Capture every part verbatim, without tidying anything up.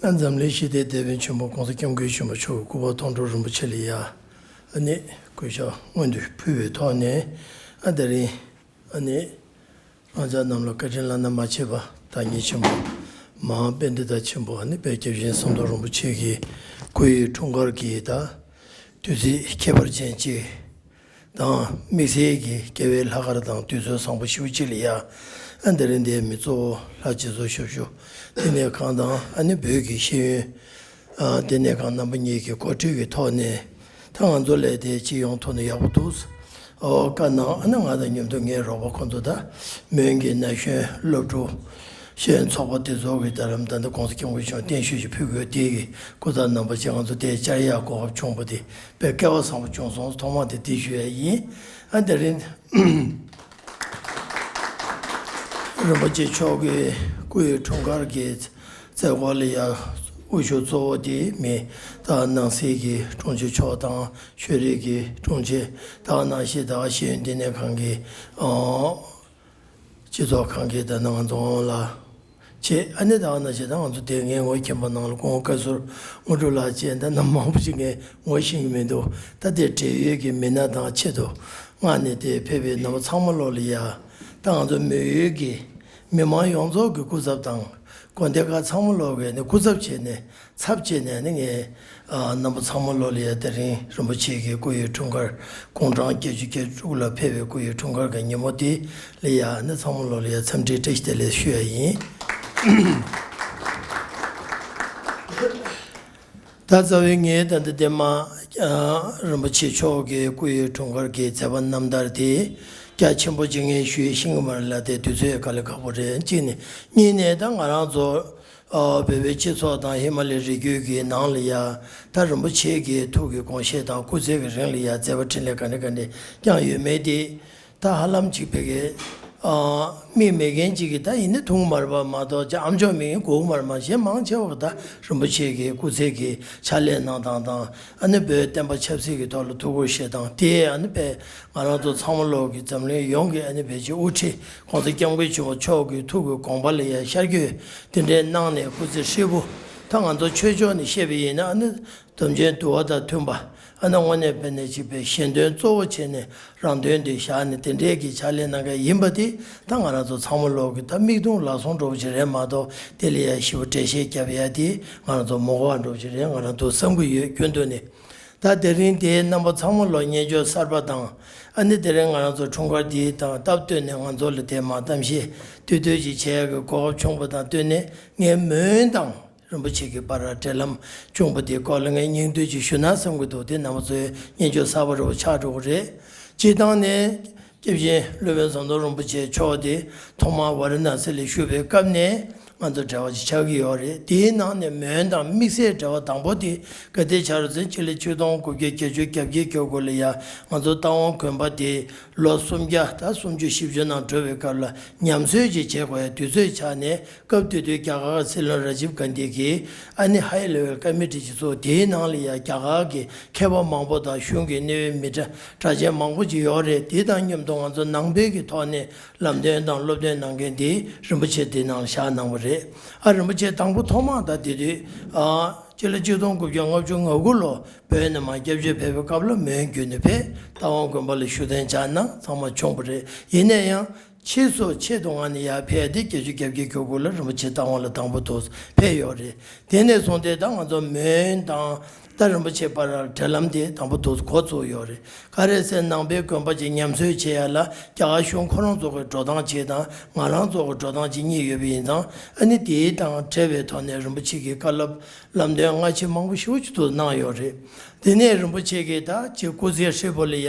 འཛམ་གླིང་ཞི་བདེའི་དེད་དཔོན་ཆེན་པོ་༸གོང་ས་༸སྐྱབས་མགོན་ཆེན་པོ་མཆོག་གི་སྐུ་པར་མཐོང་གྲོལ་རིན་པོ་ཆེ་ལ་ཡ། ཨ་ནི་གུས་ཕྱག་སྔོན་དུ་ཕུལ་བའི་ཐོག་ནས། ཨ་དེ་རིང་ཨ་ནི་ང་ཅག་རྣམས་ལ་བཀའ་དྲིན་བླ་ན་མ་མཆིས་པ་བདག་ཉིད་ཆེན་པོ་མ་ཧཱ་པཎྜི་ཏ་ཆེན་པོ་ཨ་ནི་དཔལ་སྐྱབས་ཆེན་ཟམ་གདོང་རིན་པོ་ཆེ་གི་སྐུ་ཡི་འཁྲུངས་སྐར་གྱི་ད་དུས་ཚིགས་ཁྱད་པར་ཅན་ཅིག་དང་། དམིགས་བསལ་གྱི་རྒྱལ་བའི་ལྷག་དཀར་དང་དུས་ཚོད་བཟང་པོ་ཞེ་པོ་ཅིག་ལ་ཡ། ཨ་འདི་རིང་འདིའི་མི་གཙོ་བོ་ལྷ་རྗེ་བཙུན་ཞབས་ཞུ་བསྟི་གནས་ཁང་དང་། ཨ་ནི་བོད་ཀྱི་ཤེས་ཡོན་ཨ་བསྟི་གནས་ཁང་རྣམ་པ་གཉིས་ཀྱི་གོ་སྒྲིག་གི་ཐོག་ནས། ད་ང་ཚོ་ལ་དེ་ཅིག་ཡོང་ཐུབ་ན་ཡག་པོ་འདུག། ཨོ་བཀའ་གནང་། ཨ་ནི་ང་དང་མཉམ་དུ་ངའི་རོགས་པ་ཁོང་ཚོ་དང་། མོན་གྱི་ན་གཞོན་སློབ་ཕྲུག་ཤེས་ཡོན་ཚོགས་པ་དེ་ཚོ་གི་ད་ལམ་ད་ལྟ་༸གོང་ས་༸སྐྱབས་མགོན་ཆེན་པོ་བརྟན་བཞུགས་ཤིག་ཕུལ་དགོས་དེ་གི་སྐུ་ཚབ་རྣམ་པ་ཅིག་ང་ཚོ་དེ་བཅར་ཡག་གོ་སྐབས་བྱུང་བ་དེ་དཔེ་སྐལ་བ་བཟང་པོ་བྱུང་སོང་། ཐོག་མ་དེ་དེ་ཞུ་ཡ་ཡིན། ཨ་དེ་རིང་རིན་པོ་ཆེ་མཆོག་གི་སྐུ་ཡི་འཁྲུངས་སྐར་གྱི་མཛད་སྒོ་ལ་ཡ་དབུ་བཞུགས་གཙོ་བོ་དེ་མི་ད་ནང་སྲིད་ཀྱི་དྲུང་ཆེ་མཆོག་དང་། ཤེས་རིག་གི་དྲུང་ཆེ། ད་ག་ནང་བཞིན་ད་ག་ཤེས་ཡོན་བསྟི་གནས་ཁང་གི་ཨ་སྤྱི་ཚོགས་ཁང་གི་ད་ནང་རྫོང་ལ་བྱས། ཨ་ནི་ད་ག་ནང་བཞིན་ད་ང་ཚོ་དེ་ངའི་ངོ་མཁྱེན་པ་ནང་ལ་སྐུ་ངོ་བཀའ་ཟུར་དངོས་གྲུབ་ལགས་བཅས་ད་ནང་མང་པོ་ཞིག་ངས་ངོ་ཤེས་ཀྱི་མི་འདུག། ད་དེ་བགྲེས་ཡོལ་གྱི་མི་སྣ་དང་ཆེད་དུ་མངགས་ནས་དེ་ཕེབས་པའི་རྣམ་པ་ཚང་མ་ལོག་ལ་ཡ། ད་ང་ཚོ་མོན་ཡུལ་གྱི་མི་མང་ཡོངས་རྫོགས་ཀྱི་སྐུ་ཚབ་དང་། དགོན་སྡེ་ཁག་ཚང་མ་ལོག་གི་ནི་སྐུ་ཚབ་བྱས་ནས་ཚབ་བྱས་ནས་ནི་ངས་ཨ་རྣམ་པ་ཚང་མ་ལོག་ལ་ཡ་དེ་རིང་རིན་པོ་ཆེ་གི་སྐུ་ཡི་འཁྲུངས་སྐར་དགུང་གྲངས་བརྒྱད་ཅུ་གྱ་དྲུག་ལ་ཕེབས་པའི་སྐུ་ཡི་འཁྲུངས་སྐར་གྱི་ཉིན་མོ་དེ་ལ་ཡ་ནི་ཚང་མ་ལོག་ལ་ཡ་འཚམས་འདྲི་བཀྲ་ཤིས་བདེ་ལེགས་ཞུ་ཡ་ཡིན། ད་རྩ་བའི་ངས་ད་ལྟ་དེ་མ་ཨ་རིན་པོ་ཆེ་མཆོག་གི་སྐུ་ཡི་འཁྲུངས་སྐར་གྱི་མཛད་པ་རྣམ་ཐར་དེ་རྒྱ་ཆེན་པོ་ཅིག་ངས་ཞུ་ཤེས་ཀྱི་མ་རེད་ལ། དེ་དུས་ཚོད་དཀའ་ལས་ཁག་པོ་རེད། གཅིག་ནས། གཉིས་ནས་ད་ང་རང་ཚོ་ཨ་བོད་པའི་སྤྱི་ཚོགས་དང་ཧི་མ་ལའི་རི་རྒྱུད་ཀྱི་ནང་ལ་ཡ། ད་རིན་པོ་ཆེ་གི་ཐུགས་ཀྱི་དགོངས་བཞེད་དང་སྐུ་ཚེ་གི་རིང་ལ་ཡ་མཛད་པ་འཕྲིན་ལས་ག་འདྲ་ག་འདྲ་བསྐྱངས་ཡོད་མེད་དེ། ད་ཧ་ལམ་ཅིག་བོད་ཀྱི་ཨ་མིག་མེད་མཁན་ཅིག་གིས་ད་ཡིན་ན་མཐོང་གི་མ་རེད་པ་མ་གཏོགས། ཅིག་ཨ་མཆོག་མེད་མཁན་གོ་གི་མ་རེད། མ་གཞི་མང་ཆེ་བ་ད་རིན་པོ་ཆེ་གི་སྐུ་ཚེ་གི་ཕྱག་ལས་གནང་སྟངས་དང་། ཨ་ནི་བོད་བསྟན་པ་ཆབ་སྲིད་ཀྱི་ཐོག་ལ་ཐུགས་ཁུར་བཞེས་སྟངས་དེ། ཨ་ནི་བོད་ང་རང་ཚོ་ཚང་མ་ལོག་གི་འཛམ་གླིང་ཡོངས་ཀྱི་ཨ་ནི་བོད་ཀྱི་དབུ་ཁྲིད་༸གོང་ས་༸སྐྱབས་མགོན་ཆེན་པོ་མཆོག་གི་ཐུགས་ཀྱི་དགོངས་པ་ལ་ཡ་ཤར་བསྐྱོད་དེ་འདྲའི་གནང་ནས། སྐུ་ཚེ་ཧྲིལ་པོ་ད་ང་ཚོ་ཆོས་ཕྱོགས་ནས་བཤད་པ་ཡིན་ན། ཨ་ནི་སྡོམ་ཆེན་འདུལ་བ་དང་མཐུན་པ། ཨ་ནི་དངོས་གནས་དཔེར་ན་ཅིག་བོད་གཞན་དོན་གཙོ་བོ་བྱས་ནས་རང་དོན་དེ་བཞག་ནས་དེ་འདྲའི་གི་ཕྱག་ལས་གནང་མཁན་ཡིན་པ་དེ། ད་ང་རང་ཚོ་ཚང་མ་ལོག་གི་ད་མིག་མཐོང་ལག་ཟུང་འདྲ་བོ་ཅིག་རེད་མ་གཏོགས། དེ་ལ་ཡ་ཞེ་པོ་འགྲེལ་བཤད་རྒྱབ་ཡ་དེ་ང་རང་ཚོ་མ་གོ་བ་འདྲ་བོ་ཅིག་རེད། ང་རང་ཚོ་བསམ་གྱི་ཡོད། རྒྱུན་དུ་ནས། ད་དེ་རིང་དེའི་རྣམ་པ་ཚང་མ་ལོག་སྙན་ཞུ་གསར་པ་དང་། ཨ་ནི་དེ་རིང་ང་རང་ཚོ་འཁྲུངས་སྐར་འདིའི་དང་སྟབས་བསྟུན་ནས་ང་ཚོ་ལ་དེ་མ་གཏམ་བཤད་བསྡུས་བསྡུས་ཅིག་བྱེད་ཡག་གི་གོ་སྐབས་བྱུང་བ་དང་བསྟུན་ནས། ངས་མོན་དང་རིན་པོ་ཆེ་གི་བར་འབྲེལ་ལམ་བྱུང་བ་དེའི་སྐོར་ལ་ངས་སྙིང་བསྡུས་ཅིག་ཞུ་ན་བསམ་གྱི་འདུག། དེ་རྣམ་པ་ཚོའི་སྙན་ཞུ་གསར་པ་རུ་ཆགས་འགྲོ་གི་རེད། སྤྱིར་བཏང་ནས། སྐྱབས་ཆེན་སློབ་དཔོན་ཟམ་གདོང་རིན་པོ་ཆེ་མཆོག་དེ་ཐོག་མར་ཝཱ་ར་ཎ་སི་ལ་བཞུགས་པའི་སྐབས་ནས་ང་ཚོ་འབྲེལ་བ་ཅིག་ཆགས་ཀྱི་ཡོད་རེད། དེའི་ནང་ནས་མོན་དང་དམིགས་བསལ་འབྲེལ་བ་དང་པོ་དེ་ག་དེ་ཆགས་རེད་ཟེར། སྤྱི་ལོ་ཆིག་སྟོང་དགུ་བརྒྱ་བརྒྱད་ཅུ་གྱ་བརྒྱད་ཀྱི་འགོ་ལ་ཡ། ང་ཚོ་རྟ་དབང་དགོན་པ་དེ་ལོ་སུམ་བརྒྱ་དང་སུམ་ཅུ་བཞི་བཅུ་ནང་འགྲོ་བའི་སྐབས་ལ་ཉམས་གསོ་ཅིག་བྱེད་དགོས་ཡ་དུས་ཚོད་ཆགས་ནས། སྐབས་དེ་དུས་རྒྱ་གར་གྱི་སྲིད་བློན་ར་ཇིབ་གྷན་དྷི་གིས་ཨ་ནི་ཧའི་ལེ་ཝལ་ཀ་མི་ཊི་ཅིག་བཙུགས། དེའི་ནང་ལ་ཡ་རྒྱ་གར་གྱི་མཁས་པ་མང་པོ་དང་གཞུང་གི་གནད་ཡོད་མི་གྲགས་གྲགས་ཅན་མང་པོ་ཅིག་ཡོད་རེད། དེ་དང་མཉམ་དུ་ང་ཚོ་ནང་པའི་གི་ཐོག་ནས་ལམ་སྟོན་དང་སློབ་སྟོན་གནང་མཁན་དེ་རིན་པོ་ཆེ་དེ་ནང་ལ་བཞག་གནང་བ་རེད། ཨ་རིན་པོ་ཆེ་དང་པོ་ཐོག་མར་ད་དེ་དུས་ཨ་སྤྱི་ལོ་ཆིག་སྟོང་དགུ་བརྒྱ་ལྔ་བཅུ་ང་དགུ་ལོ་བོད་ནས་མར་སྐྱབས་བཅོལ་ཕེབས་པའི་སྐབས་ལ་མོན་བརྒྱུད་ནས་ཕེབས། རྟ་དབང་དགོན་པ་ལ་བཞུགས་གདན་འཇགས་གནང་ཚང་མ་བྱུང་བ་རེད། ཡིན་ན་ཡང་། ཕྱིས་སུ་ཆེད་དུ་མངགས་ནས་ཡར་ཕེབས་ཏེ་བརྒྱད་ཅུ་གྱ་བརྒྱད་གྱི་འགོ་ལ་རིན་པོ་ཆེ་རྟ་དབང་ལ་དང་པོ་དུ་ཕེབས་ཡོད་རེད། དེ་ནས་བཟུང་སྟེ་ད་ང་ཚོ་མོན་དང་ད་རིན་པོ་ཆེ་བར་འབྲེལ་ལམ་དེ་དང་པོ་དུ་འགོ་བཙུགས་ཡོད་རེད། ག་རེ་ཟེར་ན་ནང་པའི་དགོན་པ་ཅིག་ཉམས་གསོ་བྱེད་ཡ་ལ་རྒྱ་གར་གཞུང་ཁོ་རང་ཚོ་གི་འགྲོ་སྟངས་ཅིག་དང་ང་རང་ཚོ་གི་འགྲོ་སྟངས་ཅིག་གཉིས་ཡོད་པ་ཡིན་ཙང་། ཨ་ནི་དེའི་དང་འབྲེལ་བའི་ཐོག་ནས་རིན་པོ་ཆེ་གི་བཀའ་སློབ་ལམ་སྟོན་སྔ་ཕྱི་མང་པོ་ཞེ་པོ་ཅིག་ཏུ་གནང་ཡོད་རེད། དེ་ནས་རིན་པོ་ཆེ་གིས་ད་ཅིག་སྐུ་ཚེ་ཧྲིལ་པོ་ལ་ཡ་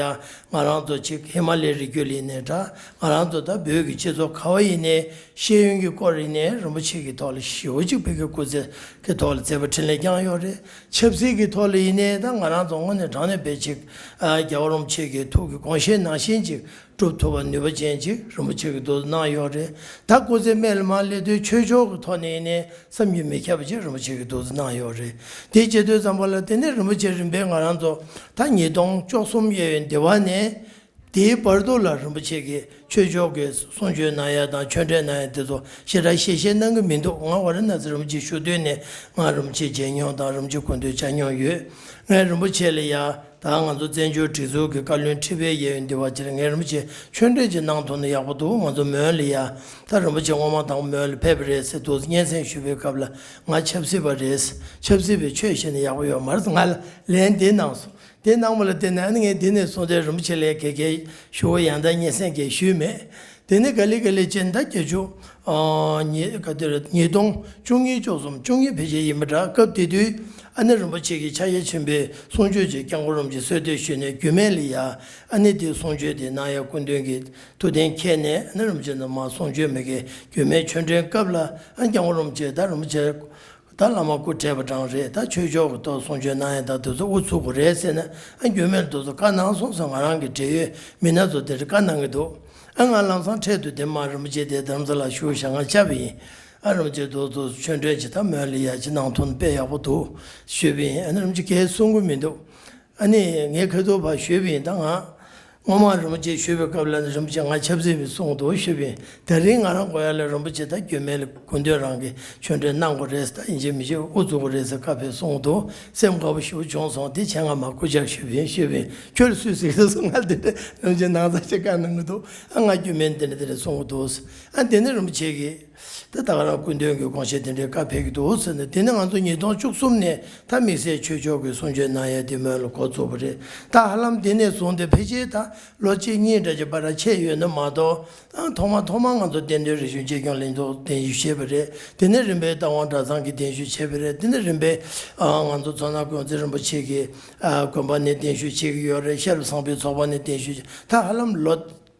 ང་རང་ཚོ་ཅིག་ཧི་མ་ལའི་རི་རྒྱུད་ལ་ཡིན་ནའི་འདྲ། ང་རང་ཚོ་ད་བོད་ཀྱི་སྤྱི་ཚོགས་ག་བ་ཡིན་ནའི་ཤེས་ཡོན་གྱི་སྐོར་ཡིན་ནའི་རིན་པོ་ཆེ་གི་ཐོག་ལ་ཞེ་པོ་ཅིག་བོད་ཀྱི་སྐུ་ཚེ་གི་ཐོག་ལ་མཛད་པ་འཕྲིན་ལས་བསྐྱངས་ཡོད་རེད། ཆབ་སྲིད་ཀྱི་ཐོག་ལ་ཡིན་ནའི་ད་ང་རང་ཚོ་དངོས་གནས་དྲང་གནས་དཔེ་ཅིག་ཨ་རྒྱལ་བ་རིན་པོ་ཆེ་གི་ཐུགས་ཀྱི་དགོངས་བཞེད་ནང་བཞིན་ཅིག་སྒྲུབ་ཐུབ་པ་ནུས་པ་ཅན་ཅིག་རིན་པོ་ཆེ་གིས་འདུག་གནང་ཡོད་རེད། ད་སྐུ་ཚེ་སྨད་ལ་མར་སླེབས་དུས་ཆོས་ཕྱོགས་ཀྱི་ཐོག་ནས་ཡིན་ནའི་བསམ་གྱིས་མི་ཁྱབ་པ་ཅིག་རིན་པོ་ཆེ་གིས་འདུག་གནང་ཡོད་རེད། དེ་བྱེད་དུས་ཙམ་པ་ལ་དེ་ནས་རིན་པོ་ཆེ་རིམ་པས་ང་རང་ཚོ་ད་ཉིས་སྟོང་བཅུ་གསུམ་གཡས་གཡོན་འདི་བ་ནས་ དེའི་བར་དུ་ལ་རིན་པོ་ཆེ་གིས་ཆོས་ཕྱོགས་ཀྱི་གསུང་ཆོས་གནང་ཡ་དང་ཆོས་འབྲེལ་གནང་ཡ་དེ་ཚོ་ཞེ་དྲག་བཤད་བཤད་གནང་གི་མི་འདུག་ང་ཝཱ་ར་ཎ་སི་རིན་པོ་ཆེ་བཞུགས་དུས་ནས་ང་རིན་པོ་ཆེ་མཇལ་མྱོང་དང་རིན་པོ་ཆེ་སྐུ་མདུན་བཅར་མྱོང་ཡོད། ངས་རིན་པོ་ཆེ་ལ་ཡ། ད་ང་ཚོ་བཙན་བྱོལ་སྒྲིག་འཛུགས་ཀྱི་བཀའ་བློན་ཁྲི་པའི་གཡས་གཡོན་འདི་བ་ཅིར་ངས་རིན་པོ་ཆེ་ཆོས་འབྲེལ་ཅིག་གནང་ཐུབ་ན་ཡག་པོ་འདུག་ང་ཚོ་མོན་ལ་ཡ། ད་རིན་པོ་ཆེ་སྔོན་མ་དང་མོན་ལ་ཕེབས་པ་རེད་ཟེར་འདུག་སྙན་སེང་ཞུ་བའི་སྐབས་ལ་ང་ཆབ་སྲིད་པ་རེད། ཆབ་སྲིད་པའི་ཆོས་བཤད་ན་ཡག་པོ་ཡོད་མ་རེད། ང་ལ་ལན་འདི་གནང་སོང་། དེ་གནང་བ་ལ་བརྟེན་ནས་ཨ་ནི་ངས་འདི་ནས་བཟུང་སྟེ་རིན་པོ་ཆེ་ལ་ག་གེ་ཞུ་བ་ཡང་དག་སྙན་སེང་གས་ཞུས་མེད། དེ་ནས་ག་ལེ་ག་ལེ་བྱས་ད་བརྒྱད་ཅུ། ཉི་ག་དེ་རེད། ཉིས་སྟོང་བཅུ་གཉིས་བཅུ་གསུམ་བཅུ་གཉིས་ཕལ་ཆེར་ཡིན་པ་འདྲ། སྐབས་དེ་དུས་ཨ་ནི་རིན་པོ་ཆེ་གི་ཕྱག་གཡས་ཆེན་པོའི་གསུང་ཆོས་ཅིག་སྐྱབས་མགོན་རིན་པོ་ཆེ་གསོལ་འདེབས་ཞུས་ནས་རྒྱུད་སྨད་ལ་ཡ་ཨ་ནི་དེའི་གསུང་ཆོས་དེ་གནང་ཡ་སྐུ་མདུན་གྱི་ཐུགས་གཏན་འཁེལ་ནས་ཨ་ནི་རིན་པོ་ཆེ་ནས་མར་གསུང་ཆོས་མི་དགེ་རྒྱུད་སྨད་ཆོས་འབྲེལ་སྐབས་ལ་ཨ་སྐྱབས་མགོན་རིན་པོ་ཆེ་ད་རིན་པོ་ཆེ། ད་བླ་མ་སྐུ་བགྲེས་པ་གྲངས་རེད། ད་ཆོས་ཕྱོགས་ཀྱི་ཐོག་གསུང་ཆོས་གནང་ཡ་ད་དེ་ཚོ་དབུ་ཚུགས་དགོས་རེད་ཟེར་ནས་ཨ་རྒྱུད་སྨད་ལ་དེ་ཚོ་བཀའ་གནང་སོང་ཟེར། ང་རང་གི་འབྲེལ་ཡོད་མི་སྣ་ཚོ་དེར་བཀའ་གནང་གི་འདུག་ཨ་ང་ལམ་སང་འཕྲལ་དུ་དེ་མ་རིན་པོ་ཆེ་དེ་རྡ་རམ་ས་ལ་བཞུགས་ཤག་ང་བཅར་བ་ཡིན། ཨ་རིན་པོ་ཆེ་དེ་ཚོ་ཆོས་འབྲེལ་ཅིག་ད་མོན་ལ་ཡ་ཅིག་གནང་ཐུབ་ན་དཔེ་ཡག་པོ་འདུག་ཞུས་པ་ཡིན། ཨ་ནི་རིན་པོ་ཆེ་གས་གསུང་གི་མི་འདུག་ཨ་ནི་ངས་ཁ་ཐུག་ཕར་ཞུས་པ་ཡིན། ད་ང་སྔོན་མ་རིན་པོ་ཆེ་ཞུས་པའི་སྐབས་ལ་ནི་རིན་པོ་ཆེ་ང་ཆབ་སྲིད་པའི་གསུང་འདུག་ཞུས་པ་ཡིན། དེ་རིང་ང་རང་གོ་ཡ་ལ་རིན་པོ་ཆེ་ད་རྒྱུད་སྨད་ལ་སྐུ་མདུན་རང་གི་ཆོས་འབྲེལ་གནང་དགོས་རེད་ཟེར། ད་ཡིན་གཅིག་མིན་གཅིག་དབུ་བཙུགས་དགོས་རེད་ཟེར་བཀའ་ཕེབས་གསུང་འདུག་སེམས་དགའ་པོ་ཞེ་པོ་བྱུང་སོང་། དེ་བྱས་ང་མར་སྐུ་ཕྱག་ཞུས་པ་ཡིན་ཞུས་པ་ཡིན། ཁྱོད་ལ་སུས་ཟེར་གི་སོང་ང་དེ་འདྲ་རིན་པོ་ཆེ་ནང་ཚ་ཞིག་བཀའ་གནང་གི་འདུག་ཨ་ང་རྒྱུད་སྨད་འདི་འདྲ་འདི་འདྲ་གསུང་གི་འདུག་ཨ་དེ་ནི་རིན་པོ་ཆེ་གིས། ད་ད་ག་རང་སྐུ་མདུན་གྱི་དགོངས་བཞེད་དེ་འདྲའི་བཀའ་ཕེབས་ཀྱི་འདུག་ཟེར་ནས། དེ་ནས་ང་ཚོ་ཉིས་སྟོང་བཅུ་གསུམ་ནས་ད་དམིགས་བསལ་ཆོས་ཕྱོགས་ཀྱི་གསུང་ཆོས་གནང་ཡ་དེ་མོན་ལ་འགོ་བཙུགས་པ་རེད། ད་ཧ་ལམ་དེ་ནས་བཟུང་སྟེ་ཕལ་ཆེར་ད་ལོ་གཅིག་གཉིས་འདྲ་ཅིག་བར་ཆད་ཡོད་ན་མ་གཏོགས། ཨ་ཐོག་མ་ཐོག་མ་ང་ཚོ་བསྟན་དོན་རིག་གཞུང་གཅེས་སྐྱོང་ལྷན་ཚོགས་གདན་ཞུ་བྱས་པ་རེད། དེ་ནས་རིམ་པས་རྟ་དབང་གྲྭ་ཚང་གིས་གདན་ཞུ་བྱས་པ་རེད། དེ་ནས་རིམ་པས་ཨ་ང་ཚོ་མཚོ་སྣ་དགོན་རྩེ་རིན་པོ་ཆེ་གི་ཨ་དགོན་པ་ནས་གདན་ཞུ་བྱེད་ཀྱི་ཡོད་རེད། ཤེས་རབ་བཟང་པོའི་ཚོགས་པ་ནས་གདན་ཞུ་བྱེད། ད་ཧ་ལམ་ལོ།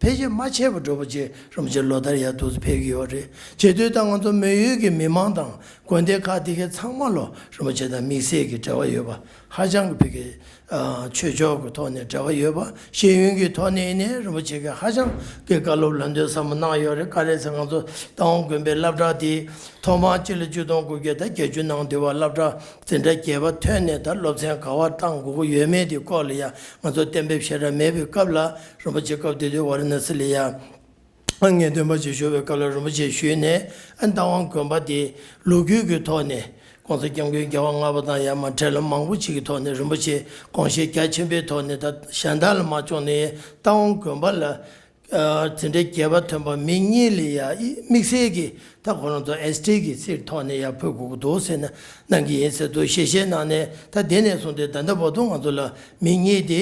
ཕལ་ཆེར་མ་ཆད་པ་འགྲོ་བ་ཅིག་རིན་པོ་ཆེ་ལོ་ལྟར་ཡར་འདུག་སེ་ཕེབས་ཀྱི་ཡོད་རེད། བྱེད་དུས་ད་ང་ཚོ་མོན་ཡུལ་གྱི་མི་མང་དང་དགོན་སྡེ་ཁག་དེ་གའི་ཚང་མ་ལོ་རིན་པོ་ཆེ་དང་དམིགས་བསལ་གྱི་འབྲེལ་བ་ཡོད་པ། ཧ་ཅང་གི་ཕ་གི་ཨ་ཆོས་ཕྱོགས་ཀྱི་ཐོག་ནས་འབྲེལ་བ་ཡོད་པ། ཤེས་ཡོན་གྱི་ཐོག་ནས་ཡིན་ནའི་རིན་པོ་ཆེ་གིས་ཧ་ཅང་གི་བཀའ་སློབ་ལམ་སྟོན་ཟབ་མོ་གནང་ཡོད་རེད། ག་རེ་ཟེར་ང་ཚོ་རྟ་དབང་དགོན་པའི་སློབ་གྲྭ་དེ་ཐོག་མར་སྤྱི་ལོ་ཆིག་སྟོང་དགུ་བརྒྱ་དང་བརྒྱད་ཅུ་ནང་དུ་བ་སློབ་གྲྭ་འཛིན་གྲྭ་བརྒྱད་པ་ཐོན་ནས་ད་སློབ་ཚན་ག་བ་བཏང་དགོས་ཀྱི་ཡོད་མེད་དེ་སྐོར་ལ་ཡང་ང་ཚོ་གཏན་འབེབས་ཞེ་དྲག་མེད་པའི་སྐབས་ལ། རིན་པོ་ཆེ་སྐབས་དེ་དུས་ཝཱ་ར་ཎ་སི་ལ་ཡ་ངས་སྟོན་པ་ཅིག་ཞུ་བའི་སྐབས་ལ་རིན་པོ་ཆེ་ཞུས་ནས་ཨ་རྟ་དབང་དགོན་པ་དེ་ལོ་རྒྱུས་ཀྱི་ཐོག་ནས་༸གོང་ས་༸སྐྱབས་མགོན་རྒྱལ་བ་ལྔ་པ་དང་ཡར་མར་འབྲེལ་ལམ་མང་པོ་ཅིག་གི་ཐོག་ནས་རིན་པོ་ཆེ་དགོངས་བཞེད་རྒྱ་ཆེན་པོའི་ཐོག་ནས་ད་གཞན་དག་ལ་མ་བྱུང་ནའི་རྟ་དབང་དགོན་པ་ལ་འཛིན་གྲྭ་བརྒྱད་པ་ཐོན་པ་མི་གཉིས་ལ་ཡ་དམིགས་བསལ་གྱི་ད་ཁོ་རང་ཚོ་ཨེས་ཊི་གི་སྲིད་ཐོག་ནས་ཡར་ཕུད་དགོས་ཀྱི་འདུག་ཟེར་ནས་གནང་གི་ཡིན་ཟེར་འདུག་ཞལ་བཞེས་གནང་ནས། ད་དེ་ནས་བཟུང་སྟེ་ད་ལྟ་བར་དུ་ང་ཚོ་ལ་མི་གཉིས་དེ།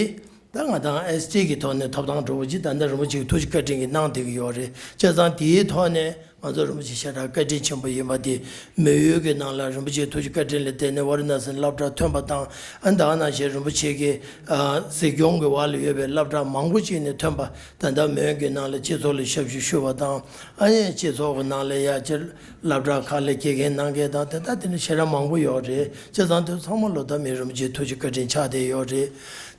ད་ང་དང་ཨེས་ཊི་གི་ཐོག་ནས་ཐོབ་ཐང་འགྲོ་བ་ཅིག་ད་ལྟ་རིན་པོ་ཆེ་གི་ཐུགས་རྗེ་བཀའ་དྲིན་གྱིས་གནང་བསྡད་ཀྱི་ཡོད་རེད། བྱས་ཙང་དེའི་ཐོག་ནས་ང་ཚོ་རིན་པོ་ཆེ་ཞེ་དྲག་བཀའ་དྲིན་ཆེན་པོ་ཡིན་པ་དེ། མོན་ཡུལ་གྱི་ནང་ལ་རིན་པོ་ཆེའི་ཐུགས་རྗེ་བཀའ་དྲིན་ལ་བརྟེན་ནས་ཝཱ་ར་ཎ་སིར་སློབ་གྲྭ་ཐོན་པ་དང་། ཨ་ད་ག་ནང་བཞིན་རིན་པོ་ཆེ་གི་ཨ་གཟིགས་སྐྱོང་གི་འོག་ལ་ཡོད་པའི་སློབ་གྲྭ་མང་པོ་ཅིག་ནས་ཐོན་པ། ད་ལྟ་མོན་གྱི་ནང་ལ་སྤྱི་ཚོགས་ལ་ཞབས་ཞུ་ཞུ་བ་དང་། ཨ་ནི་སྤྱི་ཚོགས་ཀྱི་ནང་ལ་ཡ་ཅིག་སློབ་གྲྭ་ཁག་ལ་དགེ་རྒན་གནང་མཁན་དང་དེ་ལྟར་དེ་འདྲ་ཞེ་དྲག་མང་པོ་ཡོད་རེད། བྱས་ཙང་དེ་ཚང་མ་ལོ་ད་མི་རིན་པོ་ཆེའི་ཐུགས་རྗེ་བཀའ་དྲིན་ཆགས་བསྡད་ཡོད་རེད།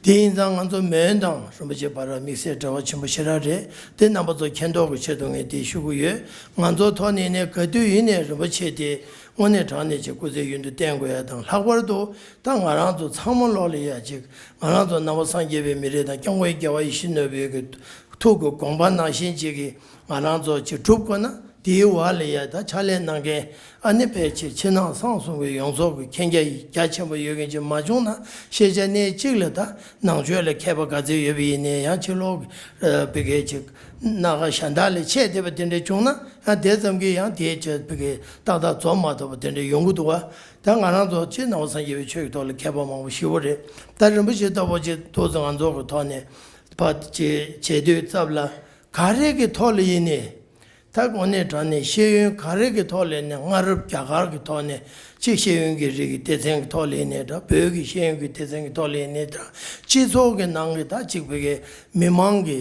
དེ་ཡིན་ཙང་ང་ཚོ་མོན་དང་རིན་པོ་ཆེ་བར་དམིགས་བསལ་འབྲེལ་བ་ཆེན་པོ་ཞེ་དྲག་རེད། དེ་རྣམ་པ་ཚོ་མཁྱེན་རྟོགས་ཀྱི་ཆེད་དུ་ངས་དེ་ཞུ་གི་ཡོད། ང་ཚོ་ཐོག་ནས་ནས་ག་དུས་ཡིན་ནས་རིན་པོ་ཆེ་དེ་དངོས་གནས་དྲང་གནས་ཀྱི་སྐུ་ཚེ་ཡུན་དུ་བརྟན་དགོས་ཡ་དང་། ལྷག་པར་དུ་ད་ང་རང་ཚོ་ཚང་མ་ལོག་ལ་ཡ་ཅིག་ང་རང་ཚོ་ནང་པ་སངས་རྒྱས་པའི་མི་རིགས་དང་སྐྱབས་མགོན་རྒྱལ་བ་ཡིད་བཞིན་ནོར་བུའི་གི་ཐུགས་ཀྱི་དགོངས་པ་ནང་བཞིན་ཅིག་གི་ང་རང་ཚོ་ཅིག་སྒྲུབ་དགོས་ན། དེའི་འོག་ལ་ཡ་ད་ཕྱག་ལས་གནང་མཁན་ཨ་ནི་ཕལ་ཆེར་ཕྱི་ནང་གསང་གསུམ་གྱི་ཡོངས་རྫོགས་ཀྱི་མཁྱེན་རྒྱ་རྒྱ་ཆེན་པོ་ཡོད་མཁན་ཅིག་མ་བྱུང་ན། ཤེས་བྱ་སྣེ་གཅིག་ལ་ད་ནང་ཆོས་ལ་མཁས་པ་ག་ཚོད་ཡོད་པ་ཡིན་ནའི་ཡང་ཕྱི་ལོགས་ཀྱི་ཨ་ཕ་གི་ཅིག་སྣ་ཁ་གཞན་དག་ལས་ཆེས་དེ་བ་དེ་འདྲ་བྱུང་ན་ཡང་དེ་ཙམ་གྱིས་ཡང་དེའི་ཆེད་ཕ་གི་ཏག་ཏག་འཛོམས་མ་ཐུབ་པ་དེ་འདྲ་ཡོང་གི་འདུག་བ། ད་ང་རང་ཚོ་སྤྱིར་ནང་པ་སངས་རྒྱས་པའི་ཆོས་ཀྱི་ཐོག་ལ་མཁས་པ་མང་པོ་ཞེ་པོ་རེད། ད་རིན་པོ་ཆེ་ལྟ་བུ་ཅིག་ཏོག་ཙམ་ང་ཚོ་གི་ཐོག་ནས་ཕར་ཅིག་བྱེད་དུས་ཙམ་ལ་ག་རེ་གི་ཐོག་ལ་ཡིན་ནའི། ད་དངོས་གནས་དྲང་གནས་ཤེས་ཡོན་ག་རེ་གི་ཐོག་ལ་ནས་སྔ་རབས་རྒྱ་གར་གྱི་ཐོག་ནས་གཅིག་ཤེས་ཡོན་གྱི་རིགས་ཀྱི་སྡེ་ཚན་གྱི་ཐོག་ལ་ནས་འདྲ། བོད་ཀྱི་ཤེས་ཡོན་གྱི་སྡེ་ཚན་གྱི་ཐོག་ལ་ནས་འདྲ། སྤྱི་ཚོགས་ཀྱི་ནང་གི་ད་གཅིག་བོད་ཀྱི་མི་མང་གི་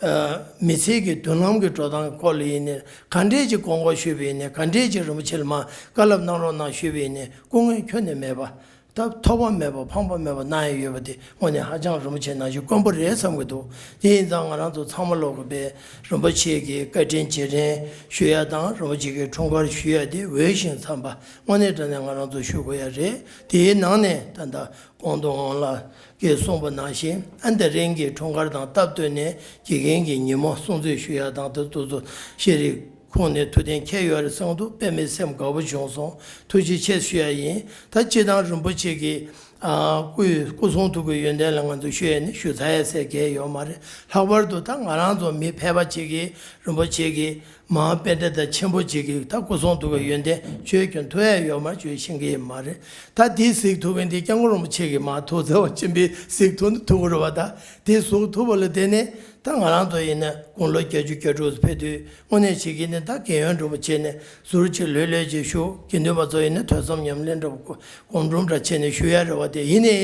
ཨ་མི་ཚེ་གི་མདུན་ལམ་གྱི་འགྲོ་སྟངས་ཀྱི་སྐོར་ལ་ཡིན་ནས་ག་འདྲས་ཀྱི་དགོངས་པ་ཞུས་པ་ཡིན་ནས། ག་འདྲས་ཀྱི་རིན་པོ་ཆེ་ལ་མར་བཀའ་སློབ་གནང་རོགས་གནང་ཞུས་པ་ཡིན་ནས་སྐུ་ངལ་ཁྱོན་ནས་མེད་པ། ད་ཐོགས་པ་མེད་པ་ཕངས་པ་མེད་པ་གནང་ཡ་ཡོད་པ་དེ་དངོས་གནས་ཧ་ཅང་རིན་པོ་ཆེ་ནང་བཞིན་དཀོན་པོ་རེད་བསམ་གྱི་འདུག་དེ་ཡིན་ཙང་ང་རང་ཚོ་ཚང་མ་ལོག་གི་པས་རིན་པོ་ཆེ་གི་བཀའ་དྲིན་རྗེས་དྲན་ཞུ་ཡ་དང་རིན་པོ་ཆེ་གི་འཁྲུངས་སྐར་ཞུ་ཡ་དེ་འོས་ཤིང་འཚམས་པ་དངོས་གནས་དྲང་གནས་ང་རང་ཚོ་ཞུ་དགོས་ཡ་རེད། དེའི་ནང་ནས་ད་ལྟ་ཀོང་ཏུ་ཝང་ལགས་ཀྱིས་གསུངས་པ་ནང་བཞིན་ཨ་འདི་རིང་གི་འཁྲུངས་སྐར་དང་སྟབས་བསྟུན་ནས་དགེ་རྒན་གྱི་ཉིན་མོ་སྲུང་བརྩི་ཞུ་ཡ་དང་དེ་དུས་ཚོད་ཤེས་རིག་ཁོང་ནས་ཐུགས་གཏན་འཁེལ་ཡོད་རེད་གསུངས་འདུག་དཔེ་མི་སེམས་དགའ་པོ་བྱུང་སོང་། ཐུགས་རྗེ་ཆེ་ཞུ་ཡ་ཡིན། ད་སྤྱི་བཏང་རིན་པོ་ཆེ་གི་ཨ་སྐུའི་སྐུ་གསུང་ཐུགས་ཀྱི་ཡོན་ཏན་ལ་ང་ཚོ་ཞུ་ཡ་ནི་ཞུ་ཚར་ཡ་ཟེར་གལ་ཡོད་མ་རེད། ལྷག་པར་དུ་ད་ང་རང་ཚོ་མི་ཕལ་པ་ཅིག་གིས་རིན་པོ་ཆེ་གི་མ་དཔེ་འདྲ་དང་ཆེན་པོ་ཅིག་གིས་ད་སྐུ་གསུང་ཐུགས་ཀྱི་ཡོན་ཏན་བརྗོད་ཀྱང་ཐུབ་ཡ་ཡོད་མ་རེད། བརྗོད་ཤེས་ཀྱི་ཡོད་མ་རེད། ད་དེ་གཟིགས་ཐུབ་མཁན་དེ་སྐྱབས་མགོན་རིན་པོ་ཆེ་གི་མ་ཐུགས་བརྩེ་བ་ཆེན་པོས་གཟིགས་ཐུབ་ན་ཐུབ་ཀྱི་རེད་བ། ད་དེ་གཟིགས་ཐུབ་པ་ལ་བརྟེན་ནས་ད་ང་རང་ཚོ་ཡིན་ན་དགུང་ལོ་བརྒྱད་ཅུ་གྱ་དྲུག་ཕེབས་དུས་དངོས་གནས་བྱེད་ཀྱི་ནི་ད་རྒན་ཡོལ་འདྲ་པོ་བྱས་ནས་ཟུར་གཅིག་ལྷོད་ལྷོད་ཅིག་བཞུགས། དགེ་འདུན་པ་ཚོ་ཡིན་ན་ཐོས་བསམ་ཉམས་ལེན་འདྲ་པོ་སྒོམ་སྒྲུབ་འདྲ་བྱས་ནས་བཞུགས་ཡ་རེད་བ། དེ་ཡིན་ནའི་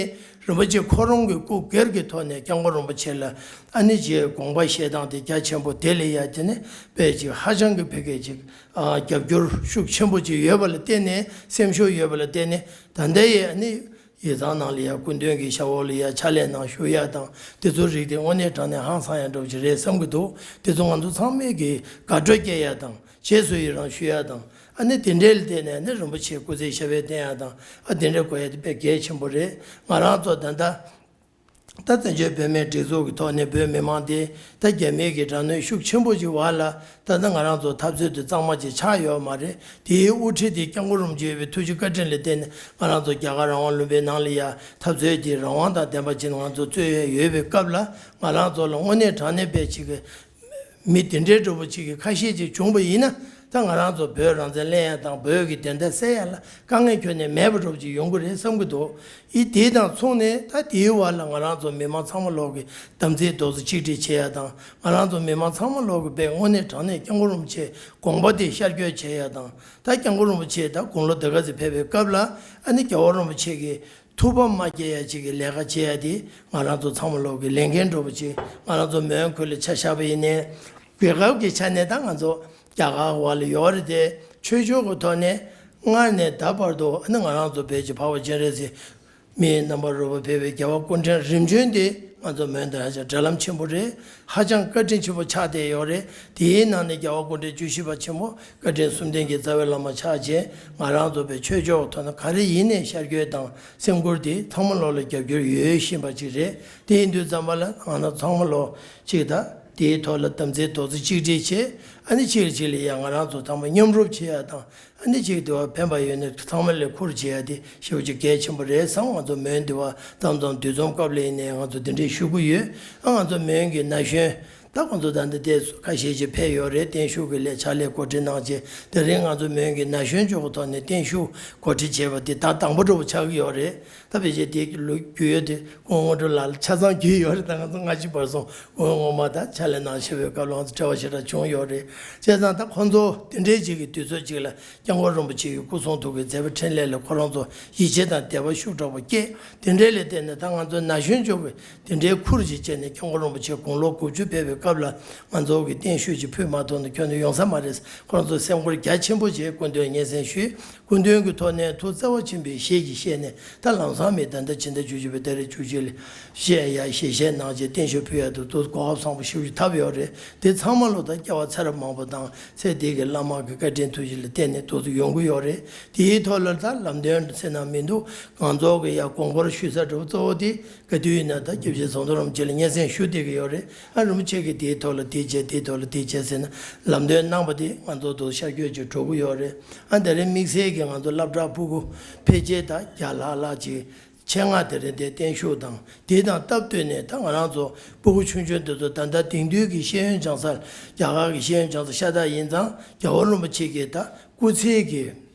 རིན་པོ་ཆེ་ཁོ་རང་གི་སྐུ་སྒེར་གྱི་ཐོག་ནས་སྐྱབས་མགོན་རིན་པོ་ཆེ་ལ་ཨ་ནི་རྗེས་དགོངས་པ་བཞེས་སྟངས་དེ་རྒྱ་ཆེན་པོ་དེ་ལས་ཡ་དེ་ནི་དཔེ་ཅིག་ཧ་ཅང་གི་ཕ་གི་ཅིག་ཨ་རྒྱབ་སྐྱོར་ཤུགས་ཆེན་པོ་ཅིག་ཡོད་པ་ལ་བརྟེན་ནས་སེམས་ཤུགས་ཡོད་པ་ལ་བརྟེན་ནས་ད་ལྟ་ཡི་ཨ་ནི་ཡིག་ཚང་ནང་ལ་ཡ་སྐུ་མདུན་གྱི་ཞབས་འོག་ལ་ཡ་ཕྱག་ལས་གནང་བཞུགས་ཡ་དང་དེ་ཚོ་རིགས་དེ་དངོས་གནས་དྲང་གནས་ཧང་སང་ཡ་འདྲ་པོ་ཅིག་རེད་བསམ་གྱི་འདུག་དེ་ཚོ་ང་ཚོ་ཚང་མས་ཀྱི་དགའ་སྤྲོ་སྐྱེ་ཡ་དང་། རྗེས་སུ་ཡི་རང་ཞུ་ཡ་དང་། ཨ་ནི་དེ་འདྲའི་ལ་བརྟེན་ནས་ཨ་ནི་རིན་པོ་ཆེའི་སྐུ་ཚེ་ཞབས་པད་བརྟན་ཡ་དང་ཨ་དེ་འདྲའི་དགོས་ཡ་དེ་དཔེ་གལ་ཆེན་པོ་རེད། ང་རང་ཚོ་ད་ལྟ་ད་བཙན་བྱོལ་བོད་མིའི་སྒྲིག་འཛུགས་ཀྱི་ཐོག་ནས་བོད་མི་མང་དེ་ད་རྒྱ་མིའི་གི་དགྲ་གནོན་ཤུགས་ཆེན་པོ་ཅིག་བར་ལ་ད་ལྟ་ང་རང་ཚོ་འཐབ་རྩོད་དེ་གཙང་མ་ཅིག་ཆགས་ཡོད་མ་རེད། དེའི་དབུ་ཁྲིད་དེ་སྐྱབས་མགོན་རིན་པོ་ཆེ་ཡོད་པའི་ཐུགས་རྗེ་བཀའ་དྲིན་ལ་བརྟེན་ནས་ང་རང་ཚོ་རྒྱ་གར་རང་དབང་ལུང་པའི་ནང་ལ་ཡ་འཐབ་རྩོད་དེ་རང་དབང་དང་ལྡན་པ་ཅིག་ང་ཚོ་རྩོད་ཡ་ཡོད་པའི་སྐབས་ལ་ང་རང་ཚོ་ལ་དངོས་གནས་དྲང་གནས་དཔེ་ཅིག་གི་མི་དེ་འདྲའི་འདྲ་པོ་ཅིག་གི་ཁ་ཤས་ཅིག་བྱུང་པ་ཡིན་ན་ད་ང་རང་ཚོ་བོད་རང་བཙན་ལེན་ཡ་དང་བོད་ཀྱི་བདེན་མཐའ་གསལ་ཡ་ལ་དཀའ་ངལ་ཁྱོན་ནས་མེད་པ་འདྲ་པོ་ཅིག་ཡོང་གི་རེད་བསམ་གྱི་འདུག་ཨི་དེ་དང་མཚུངས་ནས་ད་དེའི་བར་ལ་ང་རང་ཚོ་མི་མང་ཚང་མ་ལོག་གི་དམ་ཚིག་རྡོག་རྩ་གཅིག་སྒྲིལ་བྱེད་ཡ་དང་ང་རང་ཚོ་མི་མང་ཚང་མ་ལོག་གི་དཔེ་དངོས་གནས་དྲང་གནས་སྐྱབས་མགོན་རིན་པོ་ཆེའི་དགོངས་པ་དེ་ཤར་བསྐྱོད་བྱེད་ཡ་དང་ད་སྐྱབས་མགོན་རིན་པོ་ཆེ་ད་དགུང་ལོ་འདི་ག་ཚོད་ཕེབས་པའི་སྐབས་ལ་ཨ་ནི་རྒྱལ་བ་རིན་པོ་ཆེ་གི་ཐུགས་ཕམ་མ་སྐྱེ་ཡ་ཅིག་གི་ལས་ཀ་བྱེད་ཡ་དེ་ང་རང་ཚོ་ཚང་མ་ལོག་གི་ལས་འགན་འདྲ་པོ་ཅིག་ང་རང་ཚོ་མོན་གྷོ་ལ་ཆ་བཞག་པ་ཡིན་ནའི་རྒྱལ་ཁབ་ཀྱི་ཆ་ནས་ད་ང་ཚོ་རྒྱ་གར་བ་ལ་ཡོད་རེད་དེ་ཆོས་ཕྱོགས་ཀྱི་ཐོག་ནས་སྔར་ནས་ད་བར་དུ་ཨ་ནི་ང་རང་ཚོ་བོད་ཀྱི་འཕགས་པ་སྤྱན་རས་གཟིགས་མིའི་རྣམ་པར་རོལ་པ་ཕེབས་པའི་རྒྱལ་བ་སྐུ་ཕྲེང་རིམ་བྱོན་དེ་ང་ཚོ་མོན་དང་ཧ་ཅང་འབྲེལ་ལམ་ཆེན་པོ་རེད། ཧ་ཅང་བཀའ་དྲིན་ཆེན་པོ་ཆགས་བསྡད་ཡོད་རེད། དེའི་ནང་ནས་རྒྱལ་བ་སྐུ་ཕྲེང་བཅུ་བཞི་པ་ཆེན་མོ་བཀའ་དྲིན་གསུམ་ལྡན་གྱི་རྩ་བའི་བླ་མ་ཆགས་རྗེས་ང་རང་ཚོ་བོད་ཆོས་ཕྱོགས་ཐོག་ན་ག་རེ་ཡིན་ནའི་ཤར་བསྐྱོད་དང་སེམས་ཁུར་དེ་ཚང་མ་ལོག་ལ་རྒྱབ་སྐྱོར་ཡོད་བཞིན་པ་ཅིག་རེད། དེ་ཡིན་དུས་ཙམ་པ་ལ་ང་རང་ཚང་མ་ལོག་ཅིག་ད་དེའི་ཐོག་ལ་དམ་ཚིག་རྡོག་རྩ་གཅིག་སྒྲིལ་བྱས་ཨ་ནི་གཅིག་ལ་གཅིག་ལ་ཡ་ང་རང་ཚོ་ཚང་མ་མཉམ་རུབ་བྱེད་ཡ་དང་ཨ་ནི་གཅིག་དེ་བ་ཕན་པ་ཡོད་ན་ཚང་མ་ལ་ཁུར་བྱེད་ཡ་དེ་ཞེ་པོ་ཅིག་གལ་ཆེན་པོ་རེད་བསམ། ང་ཚོ་མོན་དེ་བ་མཚམས་མཚམས་འདུ་འཛོམས་སྐབས་ལ་ཡིན་ནའི་ང་ཚོ་དེ་འདྲས་ཞུ་གི་ཡོད། ཨ་ང་ཚོ་མོན་གྱི་ན་གཞོན་ད་ཁོང་ཚོ་ད་འདི་ཏོག་ཙམ་ཁ་ཤས་ཅིག་ཕེབས་ཡོད་རེད། བརྟན་བཞུགས་ཀྱི་ལས་ཕྱག་ལས་གོ་སྒྲིག་གནང་བྱས་དེ་རིང་ང་ཚོ་མོན་གྱི་ན་གཞོན་ཚོ་གི་ཐོག་ནས་བརྟན་བཞུགས་གོ་སྒྲིག་བྱས་པ་དེ་ད་དང་པོ་འདྲ་པོ་ཆགས་ཀྱི་ཡོད་རེད། ད་ཕལ་ཆེར་དེ་ལོ་རྒྱུས་ཡོད་དེ་སྐུ་ངོ་སྤྲོ་ལགས་ལ་ཆ་ཚང་རྒྱུས་ཡོད་རེད། ད་ང་ཚོ་སྔ་ཕྱི་བར་གསུམ་སྐུ་ངོ་ངོ་མ་ད་ཕྱག་ལས་གནང་བྱས་པའི་སྐབས་ལ་ང་ཚོ་འབྲེལ་བ་ཞེ་དྲག་བྱུང་ཡོད་རེད། བྱས་ཙང་ད་ཁོང་ཚོ་དེ་འདྲའི་ཅིག་གི་དུས་ཚོད་ཅིག་ལ་སྐྱབས་མགོན་རིན་པོ་ཆེ་གི་སྐུ་གསུང་ཐུགས་ཀྱི་མཛད་པ་འཕྲིན་ལས་ལ་ཁོ་རང་ཚོ་ཡིད་ཆེས་དང་དད་པ་ཤུགས་དྲག་པོ་སྐྱེས། དེ་འདྲའི་ལས་བརྟེན་ནས་ད་ང་ཚོ་ན་གཞོན་ཚོ་གི་དེ་འདྲའི་ཁུར་ཅིག་བྱས་ནས་སྐྱབས་མགོན་རིན་པོ་ཆེ་དགུང་ལོ་དགུ་བཅུ་ཕེབས་པའི་སྐབས་ལ་ང་ཚོ་གི་བརྟན་བཞུགས་ཅིག་ཕུལ་མ་ཐུབ་ན་ཁྱོན་ནས་ཡོང་ས་མ་རེད། ཁོ་རང་ཚོ་སེམས་ཁུར་རྒྱ་ཆེན་པོ་བྱས་སྐུ་མདུན་སྙན་སེང་ཞུས། སྐུ་མདུན་གྱི་ཐོག་ནས་ཐུགས་བརྩེ་བ་ཆེན་པོས་ཞལ་གྱིས་བཞེས་ནས་ད་ལམ་སང་མི་ད་ལྟ་ཕྱི་ཟླ་བཅུ་གཅིག་པའི་ཏ་རིག་བཅུ་གཅིག་ལ་བཞེས་ཡ་ཞལ་བཞེས་གནང་རྗེས་བརྟན་བཞུགས་ཕུལ་ཡ་དུ་ཏོག་ཙམ་གོ་སྐབས་བཟང་པོ་ཞེ་པོ་ཅིག་ཐོབ་ཡོད་རེད། དེ་ཚང་མ་ལོ་ད་སྐྱེ་བ་ཚེ་རབས་མང་པོ་དང་ཚེ་འདི་གི་བླ་མ་གི་བཀའ་དྲིན་ཐུགས་རྗེ་ལ་བརྟེན་ནས་ཏོག་ཙམ་ཡོང་གི་ཡོད་རེད། དེའི་ཐོག་ལ་ད་ལམ་སྟོན་ཟེར་ན་མི་འདུག་ང་ཚོ་གི་ཡ་དགོངས་སྐོར་ཞུ་ས་འགྲོ་གཙོ་བོ་དེ་ག་དུས་ཡིན་ན་ད་སྐྱབས་རྗེ་ཟམ་གདོང་རིན་པོ་ཆེ་ལ་སྙན་སེང་ཞུ་བསྡད་ཀྱི་ཡོད་རེད། ཨ་རིན་པོ་ཆེ་གིས་དེའི་ཐོག་ལ་དེ་བྱས་དེའི་ཐོག་ལ་དེ་བྱས་ཟེར་ན་ལམ་སྟོན་གནང་པ་དེ་ང་ཚོ་དུ་ཤར་བསྐྱོད་ཅིག་འགྲོ་གི་ཡོད་རེད། ཨ་དེ་རིང་དམིགས་བསལ་གྱི་ང་ཚོ་སློབ་གྲྭ་ཕྲུ་གུ་ཕལ་ཆེར་ད་བརྒྱ་ལྷག་ལྷག་ཅིག་ཆེད་མངགས་དེ་རིང་དེ་བརྟན་བཞུགས་དང་དེ་དང་སྟབས་བསྟུན་ནས་ད་ང་རང་ཚོ་ཕྲུ་གུ་ཆུང་ཆུང་དེ་ཚོ་ད་ལྟ་དེང་དུས་ཀྱི་ཤེས་ཡོན་སྦྱང་ས་རྒྱ་གར་གྱི་ཤེས་ཡོན་སྦྱང་ས་ཤ་སྟག་ཡིན་ཙང་རྒྱལ་བ་རིན་པོ་ཆེ་གིས་ད་སྐུ་ཚེ་གི་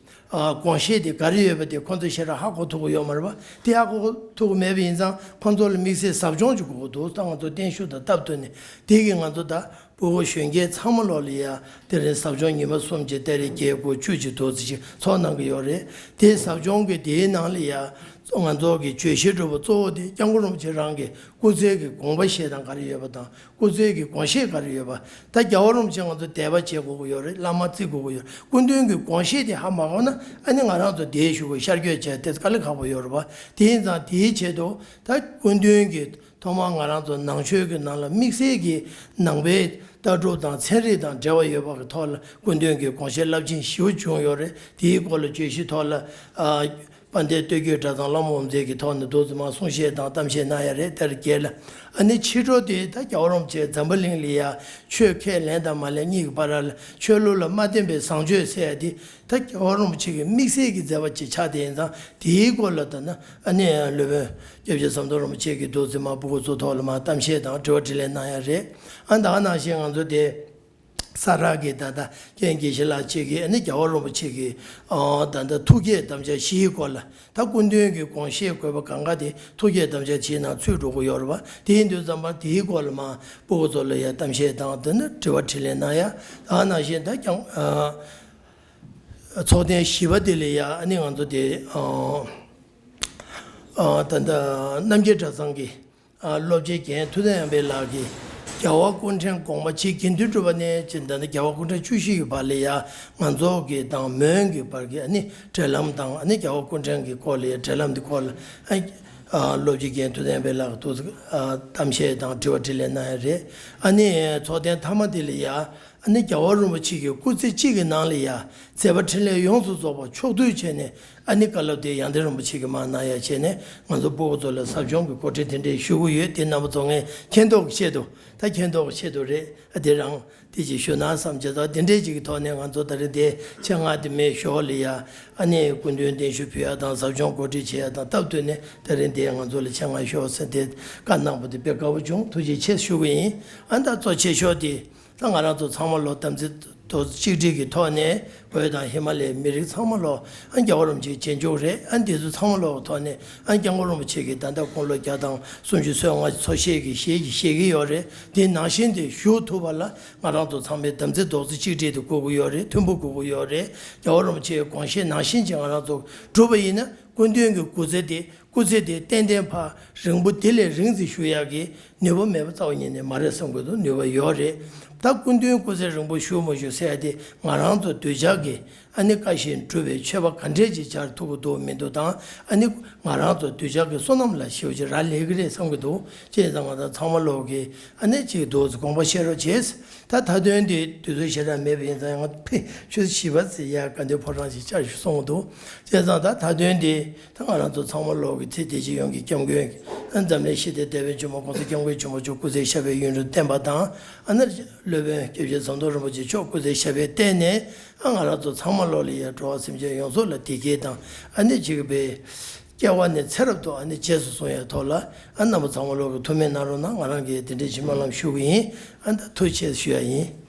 ཨ་དགོངས་བཞེད་དེ་ག་རེ་ཡོད་པ་དེ་ཁོང་ཚོས་ཞེ་དྲག་ཧ་གོ་ཐུབ་ཀྱི་ཡོད་མ་རེད་པ། དེ་ཧ་གོ་ཐུབ་ཀྱི་མེད་པ་ཡིན་ཙང་ཁོང་ཚོ་ལ་དམིགས་བསལ་ཟབ་སྦྱོང་ཅིག་དགོས་ཀྱི་འདུག་ད་ང་ཚོ་བརྟན་བཞུགས་དང་སྟབས་བསྟུན་ནས་དེ་གིས་ང་ཚོ་ད་ཕྲུ་གུ་གཞོན་སྐྱེས་ཚང་མ་ལོག་ལ་ཡ་དེ་རིང་ཟབ་སྦྱོང་ཉི་མ་གསུམ་གྱི་ཏ་རིག་བརྒྱད་དགུ་བཅུ་གཅིག་དུ་ཙམ་ཅིག་ཚོགས་གནང་གི་ཡོད་རེད། དེ་ཟབ་སྦྱོང་གི་དེའི་ནང་ལ་ཡ་ ང་ཚོ་གི་བརྗོད་གཞི་སྒྲུབ་པ་གཙོ་བོ་དེ་སྐྱབས་མགོན་རིན་པོ་ཆེ་རང་གི་སྐུ་ཚེ་གི་དགོངས་པ་བཞེས་སྟངས་ག་རེ་ཡོད་པ་དང་། སྐུ་ཚེ་གི་དགོངས་བཞེད་ག་རེ་ཡོད་པ། ད་རྒྱལ་བ་རིན་པོ་ཆེ་ང་ཚོ་དད་པ་བྱེད་དགོས་ཀྱི་ཡོད་རེད། བླ་མ་བརྩི་དགོས་ཀྱི་ཡོད་རེད། སྐུ་མདུན་གྱི་དགོངས་བཞེད་དེ་ཧ་མ་གོ་ན་ཨ་ནི་ང་རང་ཚོ་དེའི་གཞུག་གུ་ཤར་བསྐྱོད་བྱས་དེ་དཀའ་ལས་ཁག་པོ་ཡོད་རེད་པ། དེ་ཡིན་ཙང་དེའི་ཆེད་དུ་ད་སྐུ་མདུན་གྱི་ཐོག་མར་ང་རང་ཚོ་ནང་ཆོས་ཀྱི་ནང་ལ་དམིགས་བསལ་གྱི་ནང་པའི་ལྟ་གྲུབ་དང་ཚན་རིག་དང་འབྲེལ་བ་ཡོད་པ་གི་ཐོག་ལ་སྐུ་མདུན་གྱི་དགོངས་བཞེད་རླབས་ཆེན་ཞེ་པོ་བྱུང་ཡོད་རེད། དེའི་སྐོར་ལ་བརྗོད་གཞི་ཐོག་ལ་ཨ། དཔལ་ལྡན་སྟོད་རྒྱུད་གྲྭ་ཚང་བླ་མ་དབུ་མཛད་ཀྱི་ཐོག་ནས་འདུག་སེ་མར་གསུང་བཤད་དང་གཏམ་བཤད་གནང་ཡ་རེད། དེར་རྒྱས་ལ་ཨ་ནི་ཕྱི་དྲོ་དེ་ད་རྒྱལ་བ་རིན་པོ་ཆེ་འཛམ་བུ་གླིང་ལ་ཡ་ཆོས་ཁས་ལེན་དང་མ་ལེན་གཉིས་ཀྱི་བར་ལ་ཆོས་ལུགས་ལ་མ་བརྟེན་པའི་བཟང་སྤྱོད་ཟེར་ཡ་དེ་ད་རྒྱལ་བ་རིན་པོ་ཆེ་གི་དམིགས་བསལ་གྱི་མཛད་པ་ཅིག་ཆགས་བསྡད་ཡིན་ཙང་། དེའི་སྐོར་ལ་ད་ནི་ཨ་ནི་སློབ་དཔོན་སྐྱབས་རྗེ་ཟམ་གདོང་རིན་པོ་ཆེ་གིས་འདུག་སེ་མར་སྤུ་གུ་ཚོའི་ཐོག་ལ་མར་གཏམ་བཤད་དང་དྲི་བ་དྲིས་ལན་གནང་ཡ་རེད། ཨ་ད་ག་ནང་བཞིན་ང་ཚོ་དེ། ས་རཱ་གི་ད་ལྟ་རྒན་དགེ་བཤེས་ལགས་བཅས་ཀྱིས་ཨ་ནི་རྒྱལ་བ་རིན་པོ་ཆེ་གི་ཨ་ད་ལྟ་ཐུགས་བསྐྱེད་དམ་བཅའ་བཞིའི་སྐོར་ལ། ད་སྐུ་མདུན་གྱི་དགོངས་བཞེད་དགོས་པ་གང་ག་དེ་ཐུགས་བསྐྱེད་དམ་བཅའ་བཞིའི་ནང་ཚུད་འགྲོ་གི་ཡོད་རེད་པ། དེ་ཡིན་དུས་ཙམ་པ་དེའི་སྐོར་ལ་མར་སྤུ་གུ་ཚོ་ལ་ཡ་གཏམ་བཤད་དང་དེ་ནི་དྲི་བ་དྲིས་ལན་གནང་ཡ། ད་ནང་བཞིན་ད་ཀྱང་ཨ་ཚོགས་ཐེངས་བཞི་པ་དེ་ལ་ཡ་ཨ་ནི་ང་ཚོ་དེ་ཨ་ཨ་ད་ལྟ་རྣམ་རྒྱལ་གྲྭ་ཚང་གི་ཨ་སློབ་སྤྱི་རྒན་ཐུབ་བསྟན་དབྱངས་དཔལ་ལགས་ཀྱིས་རྒྱལ་བ་སྐུ་ཕྲེང་དགོངས་པ་ཇི་དགེ་འདུན་གྲུབ་པ་ནས་ཅིག་ད་ནི་རྒྱལ་བ་སྐུ་ཕྲེང་བཅུ་བཞི་གི་བར་ལ་ཡ་ང་ཚོ་གི་དང་མོན་གྱི་བར་གྱི་ཨ་ནི་འབྲེལ་ལམ་དང་ཨ་ནི་རྒྱལ་བ་སྐུ་ཕྲེང་གི་སྐོར་ལ་ཡ་འབྲེལ་ལམ་འདི་སྐོར་ལ་ཨ་ཨ་སློབ་སྤྱི་རྒན་ཐུབ་བསྟན་དབྱངས་དཔལ་ལགས་ཀྱིས་ཨ་གཏམ་བཤད་དང་དྲི་བ་དྲིས་ལན་གནང་ཡ་རེད། ཨ་ནི་ཚོགས་ཐེངས་མཐའ་མ་དེ་ལ་ཡ། ཨ་ནི་རྒྱལ་བ་རིན་པོ་ཆེ་གི་སྐུ་ཚེ་གཅིག་གི་ནང་ལ་ཡ་མཛད་པ་འཕྲིན་ལས་ཡོངས་སུ་རྫོགས་པ་ཕྱོགས་བསྡུས་བྱས་ནས་ཨ་ནི་བཀའ་སློབ་དེ་ཡང་སྟེང་རིན་པོ་ཆེ་གིས་མར་གནང་ཡ་བྱས་ནས་ང་ཚོ་སྤུ་གུ་ཚོ་ལ་ཟབ་སྦྱོང་གི་གོ་སྒྲིག་དེ་འདྲས་ཞུ་གི་ཡོད། དེ་རྣམ་པ་ཚོ་ངས་མཁྱེན་རྟོགས་ཀྱི་ཆེད་དུ། ད་མཁྱེན་རྟོགས་ཀྱི་ཆེད་དུ་རེད། ཨ་དེ་རང་དེ་ཅིག་ཞུ་ན་བསམ་བྱས། ད་དེ་འདྲས་ཅིག་གི་ཐོག་ནས་ང་ཚོ་ད་རེས་དེ་ཆེད་མངགས་དེ་མེད་ཞོར་ལ་ཡ་ཨ་ནི་སྐུ་མདུན་གདན་ཞུ་ཕུལ་ཡ་དང་ཟབ་སྦྱོང་གོ་སྒྲིག་བྱེད་ཡ་དང་སྟབས་བསྟུན་ནས་ད་རེས་དེ་ང་ཚོ་ལ་ཆེད་མངགས་ཞུ་ཟེར་དེ་བཀའ་གནང་བ་དེ་དཔེ་དགའ་པོ་བྱུང་། ཐུགས་རྗེ་ཆེ་ཞུ་གི་ཡིན། ཨ་ད་གཙོ་ཆེ་ཤོས་དེ། ད་ང་རང་ཚོ་ཚང་མ་ལོ་དམ་ཚིག་རྡོག་རྩ་གཅིག་སྒྲིལ་གྱི་ཐོག་ནས་བོད་དང་ཧི་མ་ལ་ཡའི་མི་རིགས་ཚང་མ་ལོ་ཨ་རྒྱལ་བ་རིན་པོ་ཆེའི་རྗེས་འཇུག་རེད། ཨ་འདི་ཚོ་ཚང་མ་ལོ་གི་ཐོག་ནས་ཨ་སྐྱབས་མགོན་རིན་པོ་ཆེ་གིས་ད་ལྟ་དགུང་ལོ་བརྒྱ་དང་སུམ་ཅུ་སོ་ལྔ་ཚོགས་བཞེས་ཀྱི་ཞལ་གྱིས་བཞེས་ཀྱི་ཡོད་རེད། དེ་ནང་བཞིན་དེ་བཞུགས་ཐུབ་པ་ལ་ང་རང་ཚོ་ཚང་མས་དམ་ཚིག་རྡོག་རྩ་གཅིག་སྒྲིལ་དེ་དགོས་ཀྱི་ཡོད་རེད། མཐུན་པོ་དགོས་ཀྱི་ཡོད་རེད། རྒྱལ་བ་རིན་པོ་ཆེའི་དགོངས་བཞེད་ནང་བཞིན་ཅིག་ང་རང་ཚོ་བསྒྲུབས་པ་ཡིན་ན་སྐུ་མདུན་གྱི་སྐུ་ཚེ་དེ། སྐུ་ཚེ་དེ་ཏན་ཏན་ཕར་རིང་པོ་དེ་ལས་རིང་ཙམ་བཞུགས་ཡག་གི་ནུས་པ་མེད་པ་རྩ་བ་ཉིད་ནས་མ་རེད་བསམ་གྱི་འདུག་ནུས་པ་ཡོད་རེད། ད་སྐུ་མདུན་སྐུ་ཚེ་རིང་པོ་བཞུགས་མ་བཞུགས་ཟེར་ཡ་དེ་ང་རང་ཚོ་གདུལ་བྱ་གི་ཨ་ནི་བཀའ་བཞིན་སྒྲུབ་པའི་མཆོད་པ་ག་འདྲས་ཅིག་བྱར་ཐུབ་ཀྱི་འདུག་མི་འདུག་དང་ཨ་ནི་ང་རང་ཚོ་གདུལ་བྱ་གི་བསོད་ནམས་ལ་ཞེ་པོ་ཅིག་རག་ལས་ཀྱི་རེད་བསམ་གྱི་འདུག་བྱས་ཙང་ང་ཚོ་ཚང་མ་ལོག་གི་ཨ་ནི་ཅིག་འདུག་དགོངས་པ་བཞེས་རོགས་བྱེད། ད་མཐའ་དོན་དེ་དུས་ཚོད་ཞེ་དྲག་མེད་པ་ཡིན་ཙང་ཡང་ཕེ་ཆུ་ཚོད་བཞི་པ་ཙམ་ཡར་དགའ་ལྡན་ཕོ་བྲང་ཞིག་བཅར་ཞུ་གསུངས་འདུག་བྱས་ཙང་ད་མཐའ་དོན་དེ་ད་ང་རང་ཚོ་ཚང་མ་ལོག་གི་ཚེ་འདི་ཕྱི་ཡོངས་ཀྱི་སྐྱབས་མགོན་འཛམ་གླིང་ཞི་བདེའི་དེད་དཔོན་ཆེན་པོ་༸གོང་ས་༸སྐྱབས་མགོན་ཆེན་པོ་མཆོག་སྐུ་ཚེ་ཞབས་པད་ཡུན་རིང་བརྟན་པ་དང་། ཨ་ནི་སློབ་དཔོན་སྐྱབས་རྗེ་ཟམ་གདོང་རིན་པོ་ཆེ་མཆོག་སྐུ་ཚེ་ཞབས་པད་བརྟན་ནས་ཨ་ང་རང་ཚོ་ཚང་མ་ལོག་ལ་ཡ་འགྲོ་བ་སེམས་ཅན་ཡོངས་རྫོགས་ལ་བདེ་སྐྱིད་དང་ཨ་ནི་གཅིག་པའི་སྐྱེ་བ་ནས་ཚེ་རབས་དུ་ཨ་ནི་རྗེས་སུ་བཟུང་ཡ་ཐོག་ལ་ཨ་རྣམ་པ་ཚང་མ་ལོག་གི་ཐུགས་སྨོན་གནང་རོགས་གནང་། ང་རང་གིས་དེ་འདྲའི་ཅིག་སྨོན་ལམ་ཞུ་གི་ཡིན། ཨ་ད་ཐུགས་རྗེ་ཆེ་ཞུ་ཡ་ཡིན།